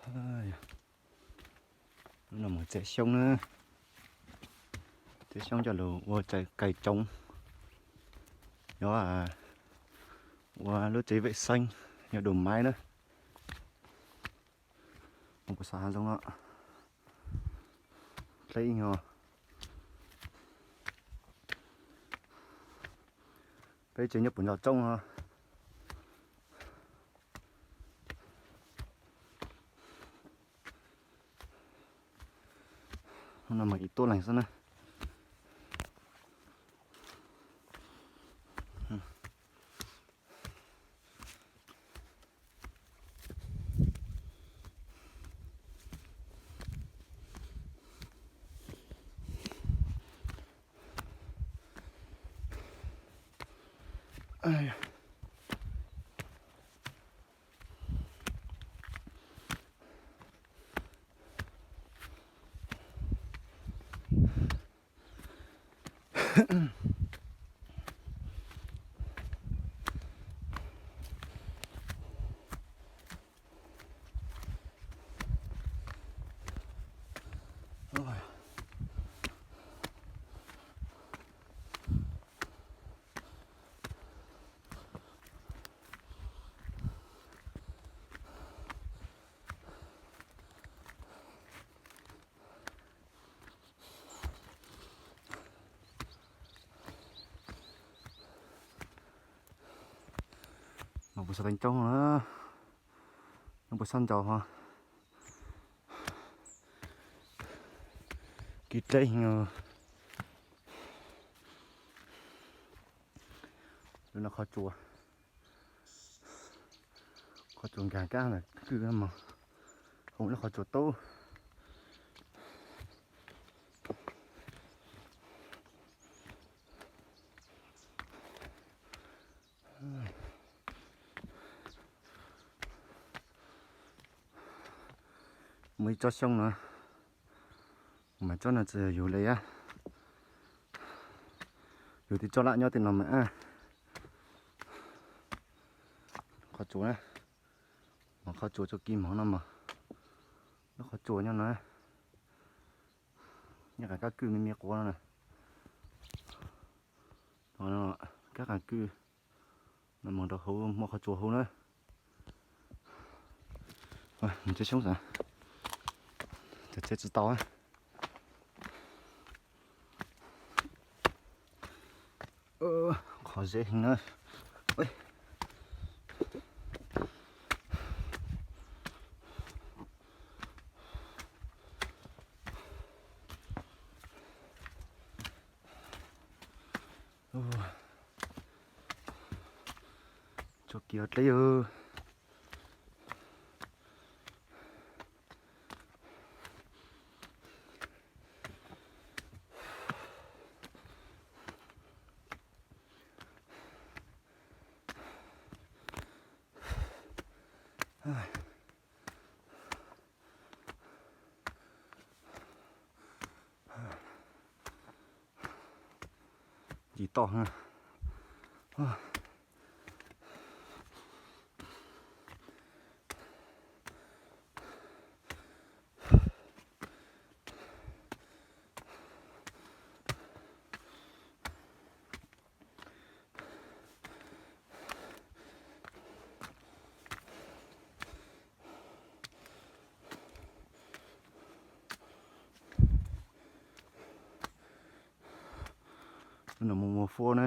Lub no mus txiav xyoob na, txiav xyoob coj lug ua kais tsoo, yuav ua lub tsev vej xeeb, yuav dum maiv na. Mus puas xav hav zoov no, dleb ib nyuag. Peb tsev nyob puag ntawm roob no. Hnub no mas ib tuab leeg xwb na. Nov puas xav teev coob na, nov puas xav ncaus ho. Kib dleb heev. Lub no qhov tsua, qhov tsua nkag kab ntawm kwj no mog, hu lub qhov tsua tub. Muaj ib tsob xyoob no, mas tsob no txawm yug li, yug tib tsob laj nyob tej no mas. Qhov tsua na, mas qhov tsua tso kis mog no mas, lub qhov tsua nyob no, nyob qab kwj me me quav no na. Kab qas kwj no mus rau hauv muaj qhov tsua hauv na. Mus txiav xyoob xav, txiav tsis tau. Qhov zeb heev na. Tso kiag dleb. Ci toj. Lub no mus muag fuab na.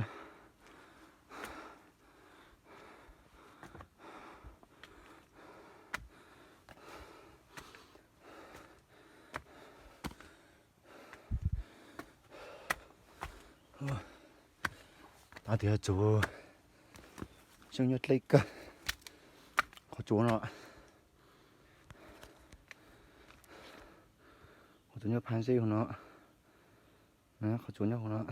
Tab tias tsuas xyoob nyob dleb kawg. Qhov tsua no, qhov tsua nyob phab zeb hauv no, qhov tsua nyob hauv no.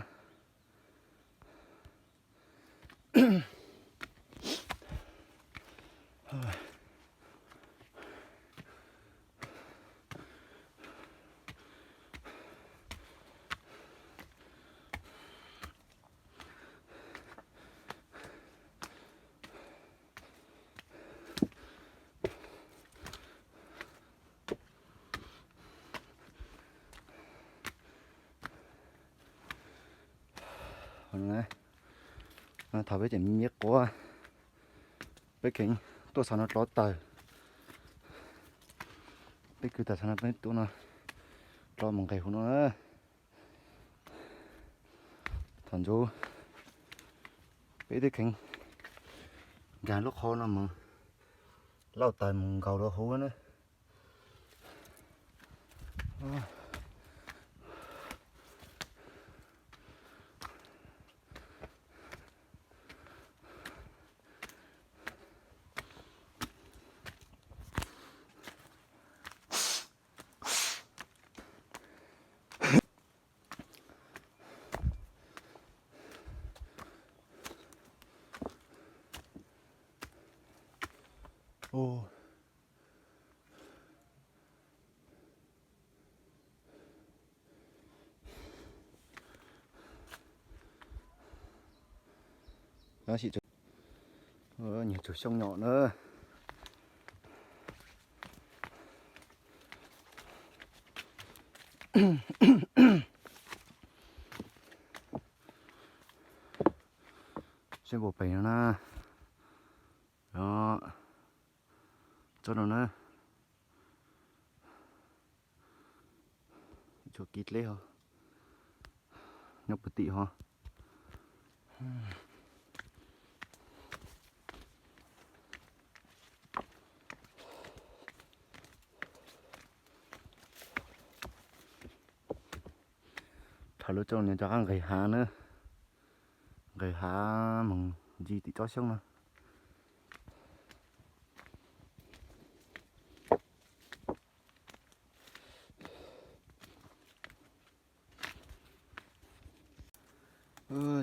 Thaum peb tseem me me quav, peb kheev tuaj xav no rov tawm. Peb kwv tawm xav no peb tuaj no, rov mus nqes hauv no na. Thaum ntxov peb twb kheev nkag lub qhov no mus, lauj taws mus nkaus rau hauv na. Nyob sim, nyob sim tsuag xyoob nyom na. Seb puas pem no na. Tsob no na. Tshuav kiv dleb ho, nyob puag tim ho. Thaum lub tsob no rov qab nqes hav na, nqes hav mus ntsia tim tsob xyoob no.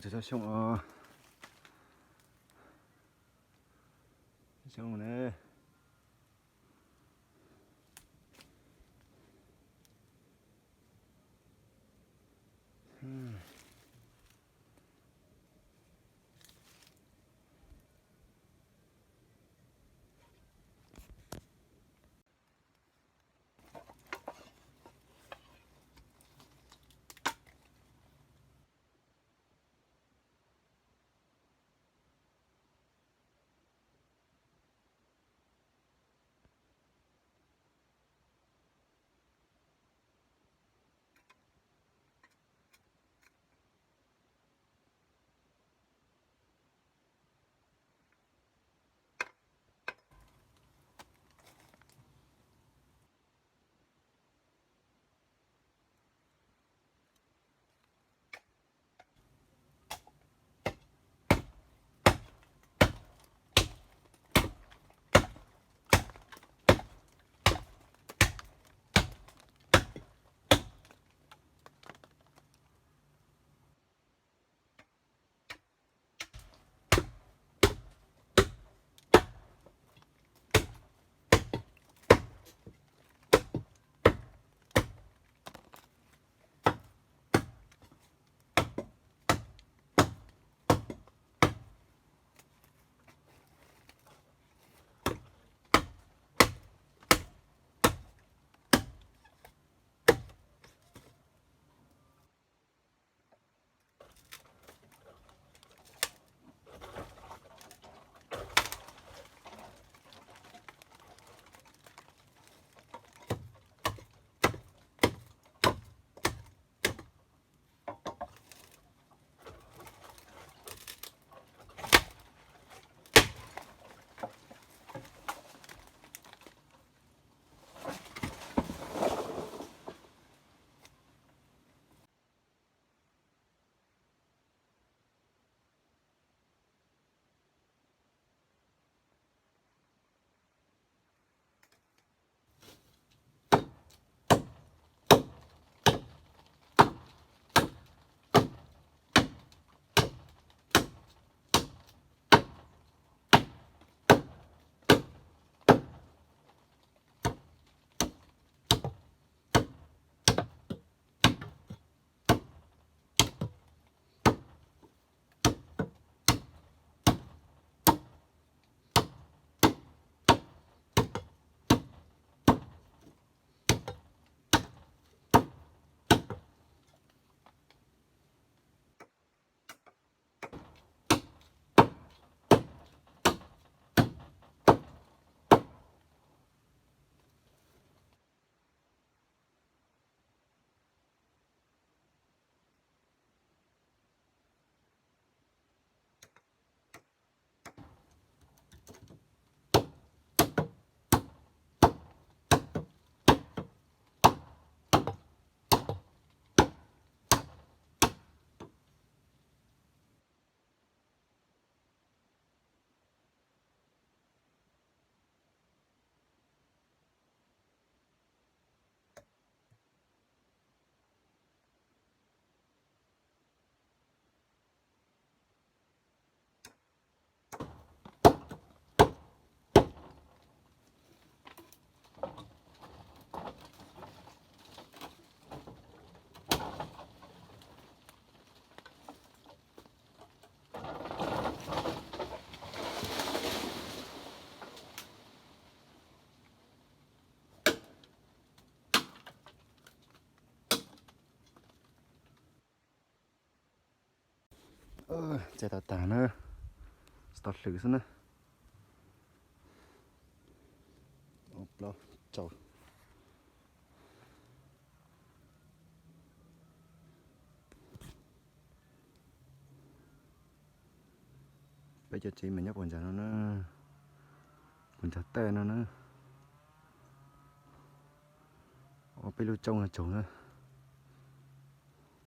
Tsob xyoob os, xyoob na. Txais tau tag na, tsis tau hlwv xwb na. Plaub caug. Peb cov tsev mas nyob puag nram no na, puag nram tawj no na. Ua peb lub tsooj no tsaug na.